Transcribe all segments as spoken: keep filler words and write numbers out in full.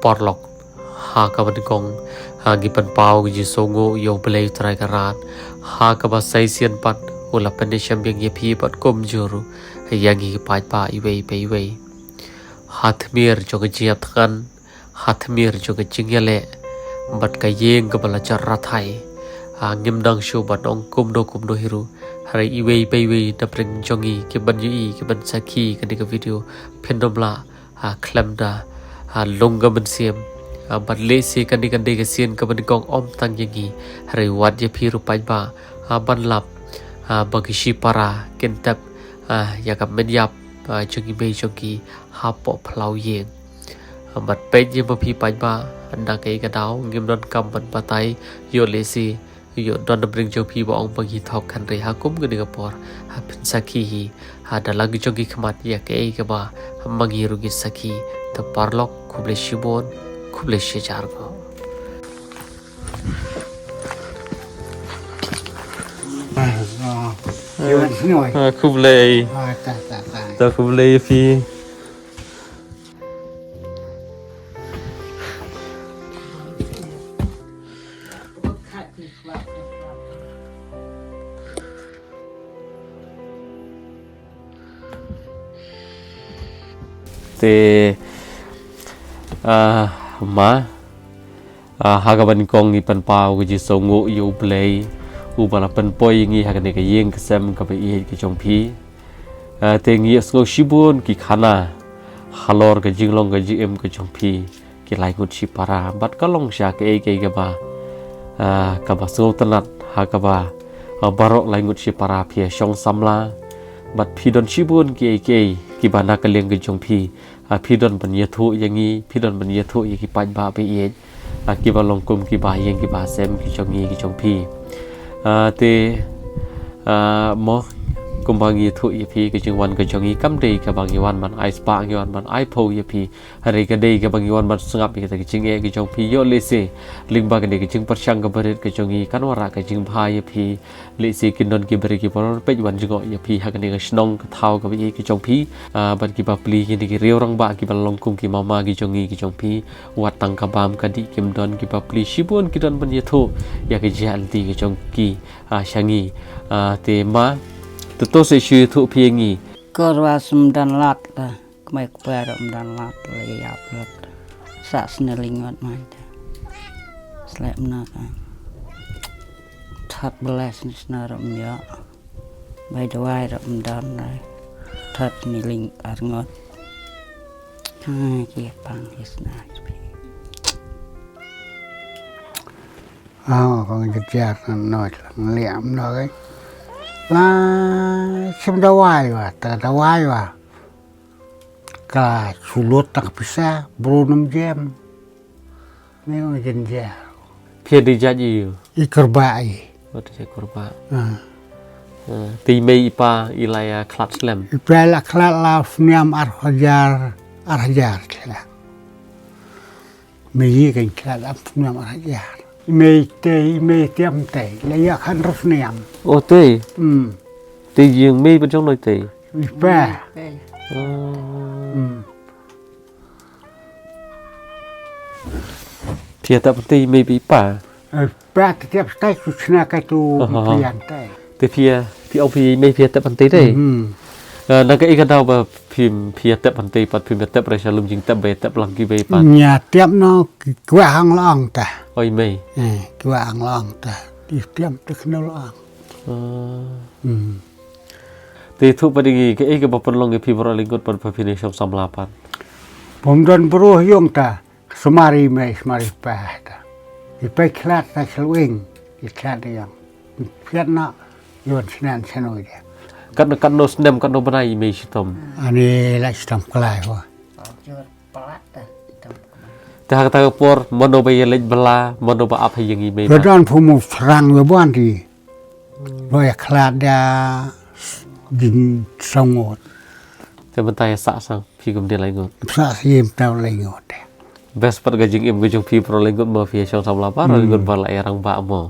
Paralok, ha kaba nyngkong, ha, ngi pynpaw ka jingsngewnguh ïa U Blei Trai Kynrad, ha kaba sa shisien pat u la pynïashem ïa ngi ïa phi bad kumjuh ruh ïa ngi ki paidbah iwei pa iwei. Ha tmier jong ka jingïap thngan, ha tmier jong ka jingïaleh bad ka ïing kaba la jot rathai, ha, ngim nang shuh ban ong kumno kumno hi ruh, hynrei iwei pa iwei na pdeng jong ngi kiban ïohi, kiban sakhi ïa kane ka video, phin ym lah, ha, khlem da, ha, lung ka mynsiem, ha, bad lehse kane ka dei ka sien kaba nyngkong ym tang ïa ngi, hynrei wat ïa phi ruh paidbah, ha, ban lap, ha, ba ki shipara kin tep, ha, ïa ka mynïap, ha, jong i mei jong ki hapoh phyllaw ïing. Ha, bad peit ïa ma phi paidbah, na kaei ka daw ngim donkam ban batai, ïoh lehse ïoh don na pdeng jong phi ba ong ba ngi thok, hynrei ha kum kane ka por, ha, phin sakhi hi, ha, da la ki jong ki khmat ïa kaei kaba ma ngi ruh ngin sakhi. Te paralok, khublei shibun, khublei shihajar nguh. Ah, ah. Ah, khublei. Ah, ta, ta, ta. Ta khublei phi. Te, ah, ma, ah, ha kaba nyngkong ngi pynpaw ka jingsngewnguh ïa U Blei uba la pynpoi ïa ngi ha kane ka ïing ka sem kaba ïeit ka jong phi. Ah, te ngi ïohsngew shibun ki khana halor ka jinglong ka jingim ka jong phi ki laingut shipara, bad ka long sha kaei kaei kaba, ah, kaba sngewtynnat, ha kaba, ah, baroh laingut shipara phi ïa shong samla, bad phi don shibun kiei kiei kiba na ka liang ka jong phi, ah, phi don ban ïathuh ïa ngi, phi don ban ïathuh ïa ki paidbah ba ïeit, ah, kiba long kum ki ba ïing ki ba sem ki jong ngi ki jong phi. Ah, te, ah, mo, kumba ngi ïathuh ïa phi, ka jingwan ka jong ngi kam dei kaba ngi wan ban ai spah, ngi wan ban ai phew ïa phi, hynrei ka dei kaba ngi wan ban sngap ïa kata ka jingeh ka jong phi. Ïoh lehse lyngba kane ka jingpyrshang kaba rit ka jong ngi kan wanrah ka jingbha ïa phi. Lehse kin don ki briew ki paralok peit wan jngoh ïa phi ha kane ka shnong ka thaw kaba ïeit ka jong phi. Ah, bad ki bapli kine ki riew rangbah kiba long kum ki mama ki jong ngi ki jong phi. Wat tang ka bam ka dih kim don, ki bapli shibun ki don ban ïathuh ïa ka jingïaid lynti ka jong ki, ah, sha ngi. Ah, te ma, to to sa shu ïathuh phi ïa ngi. Kor wa sum dan lat ta. Kmai kper ym don lad, lei ïap lut. Sa sne lyngngot mai te. Slep na ka. Thot beles ni sna rum ïa. Bai dawai rum don lai. Thot ni ling arngot. Ha, ki pang ki sna. Ah, kong jejar na noi lang liam noi. La, sim dawai wa, ta dawai wa. Ka sulut tang pisa, bro nam jem. Ni ong jen jem. Phi dei jait ïa u? I Kyrba i. Wat dei jait Kyrba. Ah. Ah, te i mei i pa i la ïa khlad slem. I pa la khlad la sniam ar hajar, ar hajar khlad. Mei i kan khlad ap sniam ar hajar. I mei te, i mei tiam te, la ïa khan ru sniam. O te. Hmm. Te jing mei ba jong noi te. I pa. Ah. Hmm. Phi ïa tep te i mei bad i pa. Eh, pa te tep stai su sna ka tu. Aha. Phi ïa te. Te phi ïa, phi ong phi mei phi ïa tep te dei. Hmm. Eh, na kaei ka daw ba phi, phi ïa tep te pat phi ïa tep re sha lum jingtep ba ïa tep lang ki bei pat. Ïa tep no ki kwah hang long ta. Oi mei. Eh, kwah hang long ta. Ïa tep te khno long. Ah. Hmm. Te thuh pat ïa ngi kaei kaba pynlong ïa phi baroh lyngngot pat ba phin ïa shong samla pat. Bym don bro ïong ta. Sumari mei, sumari pa ta. I pa khlad ta shlwing, i khlad ïong. Phiat na, yon snen seno ïa. Katno, katno snem, katno bnai i mei shitom. Ani la shitom klai ho. Te ha kata ka por, mano ba ïa leit bylla, mano ba ap ha ïing i mei. Ba don phu mu srang ba buan ti. Ba ïa khlad da jin sangot. Te mynta ïa sah sang phi kum dei lai ngut. Sah sim tau lai ngut. Best pat ka jingim ka jong phi baroh lai ngut mo phi ïa shong samla baroh lai ngut ba la ïa rangbah mo.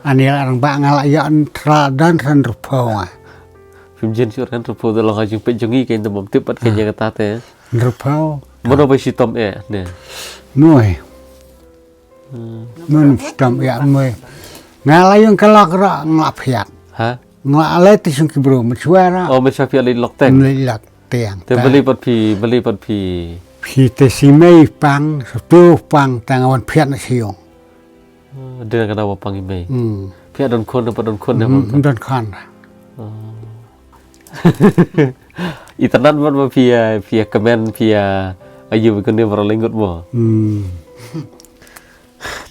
Ani la rangbah nga la ïa an tra dan san rupo nga. Phim jin shu ran rupo da long ha jingpeit jong ngi kein te bym tip pat kein ïa kata te. Rupo. Mano ba shitom eh ne. Noi. Hmm. Nun shitom eh noi. Nga la yung kalak ra nga la phiat. Ha? Nga la te sung ki bro, men suara. Oh, men suara phiat li lok teng. Li lok teng. Te beli pat phi, beli pat phi. Phi te si mei pang, satu pang tang awan phiat na siung. Ah, dei na ka daw ba pang i mei. Hmm. Phi ïa don khun, don khun, hmm, don khun. Oh. Itynnad ban ba phi ïa, phi ïa kmen, phi ïa ayu ba kane baroh lyngngut mo. Hmm.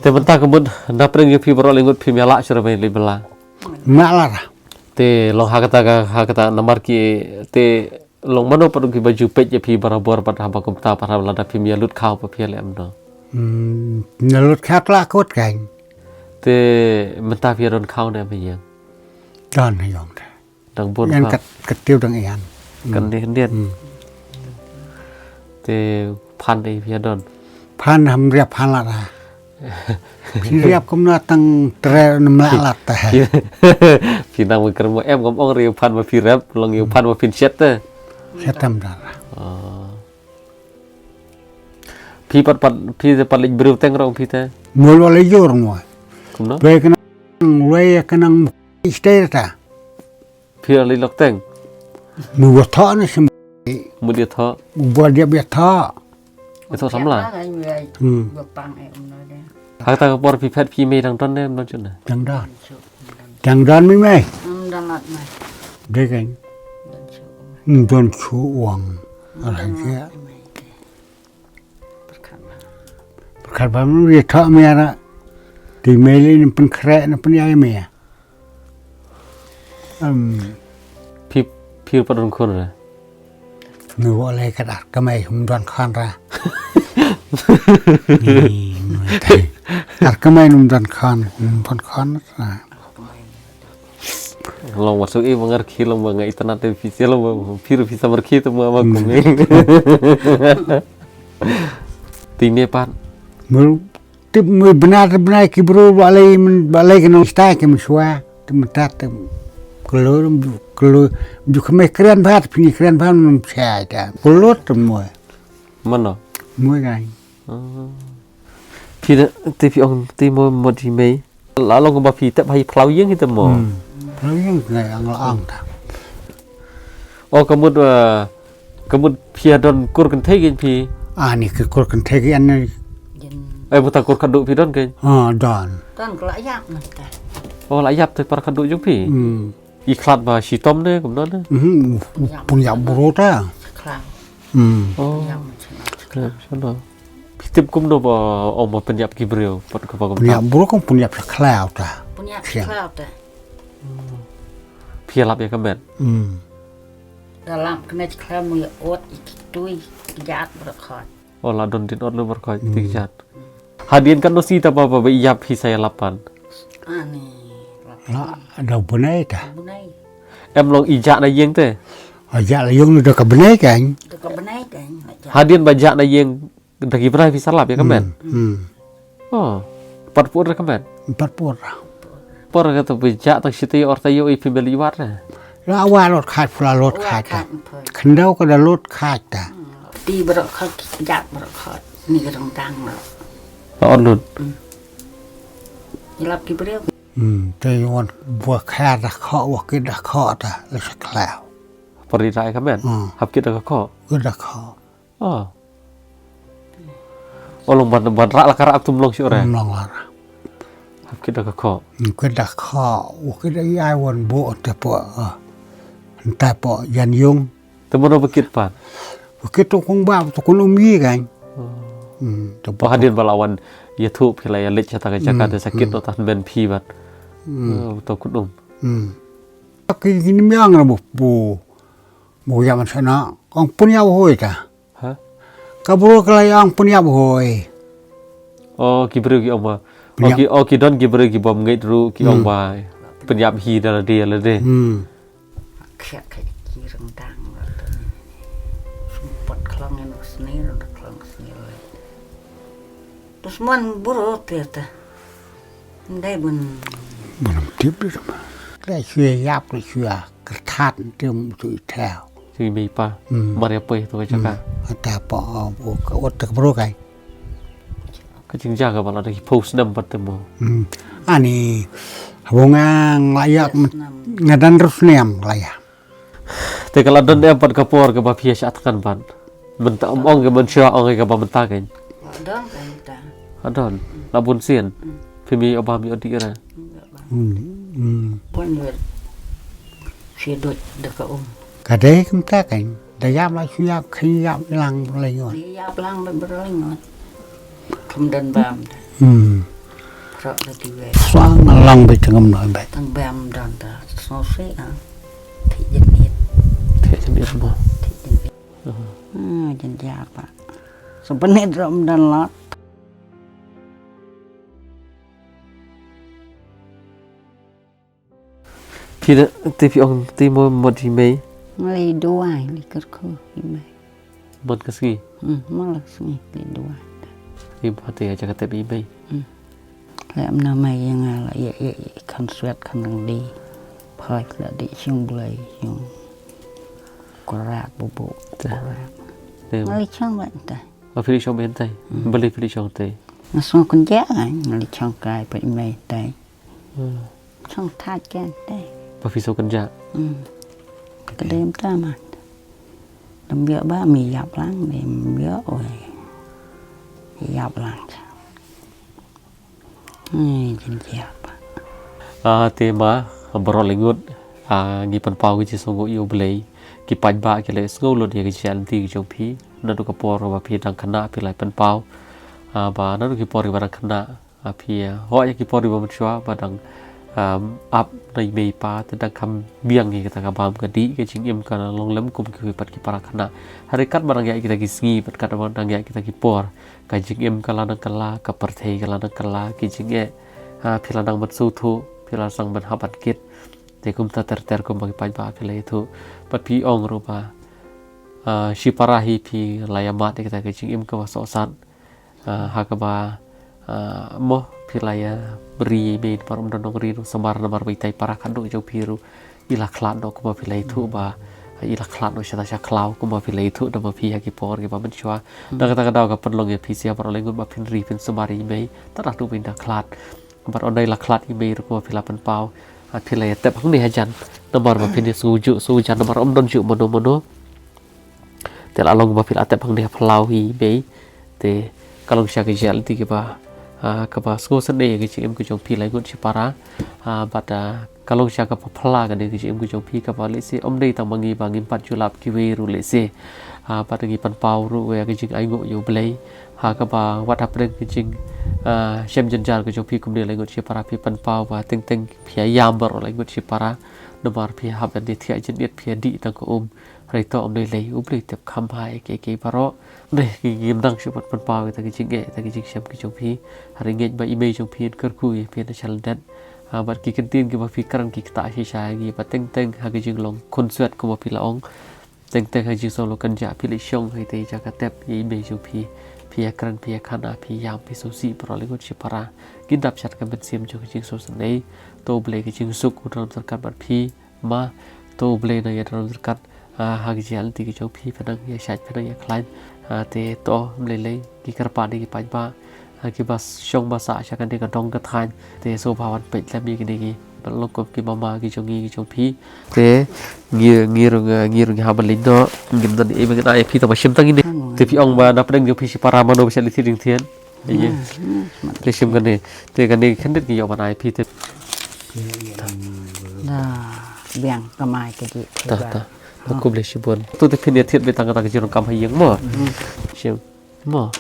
Te mynta ka mut na pdeng ïa phi baroh lyngngut phi ïa lah shuh ba leit bylla. Mala. Te long ha kata ka, ha kata namar ki te long mano pat ki ba ju peit ïa phi barabor pat haba kumta pat haba lada phim ïa lut khaw pat phi ïa leh kumno. Hmm, na lut khaw la kut kan. Te mynta phi ïa don khaw ne phi ïa. Don ha ïong te. Dang bun khaw. Kat kat tiew dang ïan. Kan dei kan dei. Hmm. Te phan dei phi ïa don. Phan ham ria phan la. Phi riap kumno tang tre na mla lat ta. Phi nang mengker mo em ngam ong riu phan ma phi rep long iu phan ma phin shet te. Shet tam da. Oh. Phi pat pat phi te pat lek briew teng rong phi te. Mul wala jor mo. Kumno? Bai kenang wai kenang stay ta. Phi la lok teng. Mu wa tho na sim. Mu dia tho. Mu wa dia bia tho. Dia tho samla. Hmm. Ha ta ka por phi phet phi mei dang don ne dang don chun ne. Dang don. Dang don mei mei. Dang don lat mei. Dei kan. Don chu. Hmm, don chu wang. Ala je. Pyrkhat ba mem ri thok mia ra. Ti mei li ni pynkhreh ni pynïai mia. Em. Phi, phi pat don khun ra. Ni wa lai kat ar kamai hum don khun ra. Ni, ni, ar kamai hum don khun, hum don khun ra. Long wat suk i bangar khi long ba nga itynnad te phi sia long ba phi ru phi samar khi te ma ma kumne. Ti ne pat. Mul tip mul bna te bna ki bru ba lei men ba lei ki nong sta ki men shwa. Te men tat te klo klo ju kme kren bhat phi ni kren bhat men shai ta. Klo te mul. Mano? Mul gai. Phi te phi ong te mo mo di mei. La long ba phi tep hai phlaw ïing hi te mo. Hmm. Phlaw ïing ngai ang la ang ta. O ka mut, eh, ka mut phi don kur kynthei kein phi. Ah, ni ki kur kynthei kein ni. Ai buta kur khadduh phi don kein. Ah, don. Don ka la ïap na ta. O la ïap te para khadduh jong phi. Hmm. I khlad ba shitom ne kumno ne. Hmm. Pun ïap bro ta. Khlad. Hmm. O. Ïap ma. Phi tip kumno ba ong ba pynïap ki briew pat ka ba kumta. Pynïap briew kum pynïap sa khlaw ta. Pynïap sa khlaw ta. Phi lap ïa ka met. Hmm. Da lap kane sa khlaw mu ïa ot i ki tui ki jat baroh khot. O la don din ot lu baroh khot i ki jat. Hadien katno sita ba ba ïap hi sa ïa lap pan. Ani. La da bunai ta. Bunai. Em long i jat na ïing te. A jat la ïing da ka bunai kan. Da ka bunai kan. Hadien ba jat na ïing Da ki brai phi sa lap ïa ka met. Hmm. Oh. Pat pur ka met. Pat pur. Por ka to phi ja tang shiti or ta yo i phi beli wat. La wa lot khat pula lot khat. Khandau ka da lot khat ta. Ti bro khat jat bro khat. Ni ka dang dang bro. La or lut. Lap ki breu. Hmm, te yon bua kha da kho wa ki da kho ta la sa klau. Pari rai ka met. Hap ki da kho. Ki da kho. Oh. Oh long ban ban rak la ka rak tum long shu re. Long la. Hap kit da ka kho. Kit da kho. U kit da ai wan bo te po. Nta po yan yung. Te mo ba kit pan. Kit to kong ba to kun um yi kan. Hmm, to po hadin ba la wan ya thu phi la ya lech ta ka jaka de sakit no ta men phi bat. To kun um. Hmm. Ki ni myang ra bo. Mo ya man sana. Kong pun ya hoi ta. Ha? Ka bru ka la ïa ong pynïap hoi. Oh, ki briew ki ong ba. Oh, ki, oh, ki don ki briew ki bym ngeit ruh ki ong ba. Pynïap hi da lade lade. Hmm. Khiak ka ki rengdang. Sumpot khlong ïa u sni, rengdang khlong sni. Terus mon buru te te. Ndai bun. Bun tip de. Ka shu ïap ka shu kyrthat te um tu i thau. Ri mei pa. Hmm. Mar ïa poi to ka jaka. Hmm. Ata pa, uh, ka ot ka bro kai. Ka jingjia kaba la da ki phew snem pat te mo. Hmm. Ani, haba nga, nga ïa, nga don hynriew snem nga la ïa. Te ka la don em pat ka por kaba phi ïa shah thngan pat? Mynta ym ong ka mynshuwa, ong kaba mynta kein. Don kein ta. Don. La bun sien. Hmm. Phim ïoh bam ïoh dih re. Hmm. Hmm. Pun wer. Shi dot da ka um. Ka dei kumta kein. Da ïap la shu ïap, khin ïap lang ba la ngot. Ïap lang ba la ngot. Kum don bam. Hmm. Prok da ki wei. Suang lang ba tengem noi ba. Tang bam don ta. Sngewsih ah. Thik jynit. Thik jynit mo. Thik jynit. Hmm. Ah, jynjar pa. Sebenit rom don lot. Phi da, te phi ong te mo mot i mei? Nga leit duwai, leit kyrkhu i mei. Mon ka sngi? Hmm, mon ka sngi, leit duwai. Te ba te ïa jaka tep i mei. Hmm. Leh mna mei ïa nga la ïa, ïa, ïa, khan swet khan rang di. Phai la di shong blei, shong. Korak bubu, korak. Te. Nga leit shong leh te. Ba phi leit shong beit te. Hmm. Balei phi leit shong te? Nga sngew kynjah, nga leit shong kai pat i mei te. Hmm. Shong thait kai te. Ba phi sngew kynjah. Hmm. Ka dei mynta ma. Dang ïoh ba mi ïap lang, dang ïoh oi. Ïap lang. Ai, jin ïap. Ah, te ma, baroh lyngngut, ah, ngi pynpaw ki jingsngewnguh ïa U Blei. Ki paidbah ki la sngew lut ïa ki jingïaid lynti ki jong phi. Naduh ka por ba phi dang khynnah phi la pynpaw. Ah, ba naduh ki por ba dang khynnah, ah, phi, ah, hok ïa ki por ba mynshuwa ba dang, ah, ap na i mei i pa te dang kham biang ïa kata ka bam ka dih, ka jingim ka long lem kum kiwei pat ki para khynnah. Hynrei katba dang ïaid kita ki sngi bad katba dang ïaid kita ki por. Ka jingim ka la nang kylla, ka pyrthei ka la nang kylla, ki jingeh, ha, phi la nang ban sngewthuh, phi la nang ban hap ban kit. Te kumta ter ter kumba ki paidbah phi la ïathuh. Bad phi ong ruh ba, ah, shipara hi phi la ïa mad ïa kita ki jingim kaba sohsat. Ah, ha kaba, ah, mo phi la ïa ri mei namar ym don nongri nongsamar namar ba itai para khadduh jong phi ruh. I la khlad noh kumba phi la ïathuh ba, i la khlad noh shata sha khlaw kumba phi la ïathuh da ma phi ha ki por kiba mynshuwa. Hmm. Na kata ka daw ka pynlong ïa phi sha baroh lyngngut ba phin ri phin sumar ïa i mei, tad haduh ba i dang khlad. Bad ynda i la khlad i mei ruh kumba phi la pynpaw, ha phi la ïa tep hangne hajan. Namar ba phin ïa sngewjuh sngewjan namar ym don juh mano mano. Te la long ba phi la tep hangne ha phyllaw hi mei. Te ka long sha ka jingïaid lynti kaba, ah, kaba sngewsynei ka jingim ka jong phi lai ngut shipara. Ah, bad, ah, ka long sha kaba phylla kane ka jingim ka jong phi kaba lehse ym dei tang ma ngi ba ngim pat ju lap kiwei ruh lehse. Ah, bad ngi pynpaw ruh ïa ka jingainguh ïa U Blei. Ha kaba wat hapdeng ka jing, ah, shem jynjar ka jong phi kumne lai ngut shipara phi pynpaw ba teng teng phi ïam baroh lai ngut shipara. Namar phi hap ban ïa thiah jynit phi ïa dih tang ka um. Hynrei to ym dei lei, U Blei u tip kham bha ïa kiei kiei baroh. Dei ki ngim dang shu pat pynpaw ïa kita ki jingeh, ïa kita ki jingshem ki jong phi. Hynrei ngeit ba i mei jong phi in kyrkhu ïa phi na shalyndet. Ha, bad ki kyntien kiba phi kren ki ktah shisha ïa ngi ba teng teng ha ki jinglong khunswet kumba phi la ong. Teng teng ha jingsngew kynjah phi leit shong ha ita i jaka tep ïa i mei jong phi. Phi ïa kren phi ïa khana phi ïam phi sngewsih baroh lai ngut shipara. Ki dap shat ka mynsiem jong ka jingsngewsynei. To U Blei ka jingsuk un don ryngkat bad phi. Ma, to U Blei nang ïa don ryngkat, ah, ha ka jingïaid lynti ka jong phi phin nang ïa shait phin nang ïa khlaiñ. Ah, te to ym lei lei ki kyrpad ïa ki paidbah, ah, kiba shong ba sah sha kane ka dong ka thaiñ. Te sngewbha wan peit lem ïa kine ki ba long kum ki mama ki jong ngi ki jong phi. Te ngi, ngi ruh, ah, ngi ruh ngi hap ban leit noh, ngim don ei ba ngan ai ïa phi tang ba shim tang ine. Te phi ong ba na pdeng jong phi shipara mano ba shait leit thied jingthied. Ïa. Hmm, hmm. Te shim kane, te kane khyndiat ngi ïoh ban ai phi te. Da biang kamai ka jingthied. Ta, ta. Ta khublei shibun. To te phin ïa thied beit tang kata ka jingrung kam ha ïing mo. Hmm. Shim. Mo.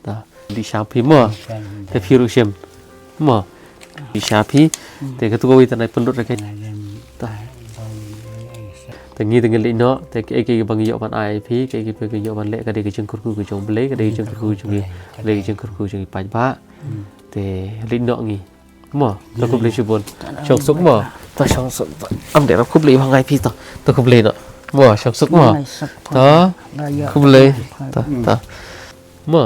Ta. Dih sha phi mo. Te phi ruh shim. Mo. Dih sha phi. Hmm. Te katu kawei te nai pynlut ra ka. Ta. Te ngi te ngi leit noh, te kiei kiei kiba ngi ïoh ban ai phi, kiei kiei ba ngi ïoh ban leh ka dei ka jingkyrkhu ka jong U Blei, ka dei ka jingkyrkhu jong ngi, ka dei ka jingkyrkhu jong ngi paidbah. Hmm. Te leit noh ngi. Mo, to khublei shibun. Shong suk mo. To shong suk. Am dei khublei ba ngai phi to. To khublei noh. Mo, shong suk mo. To khublei. To, to. Mo.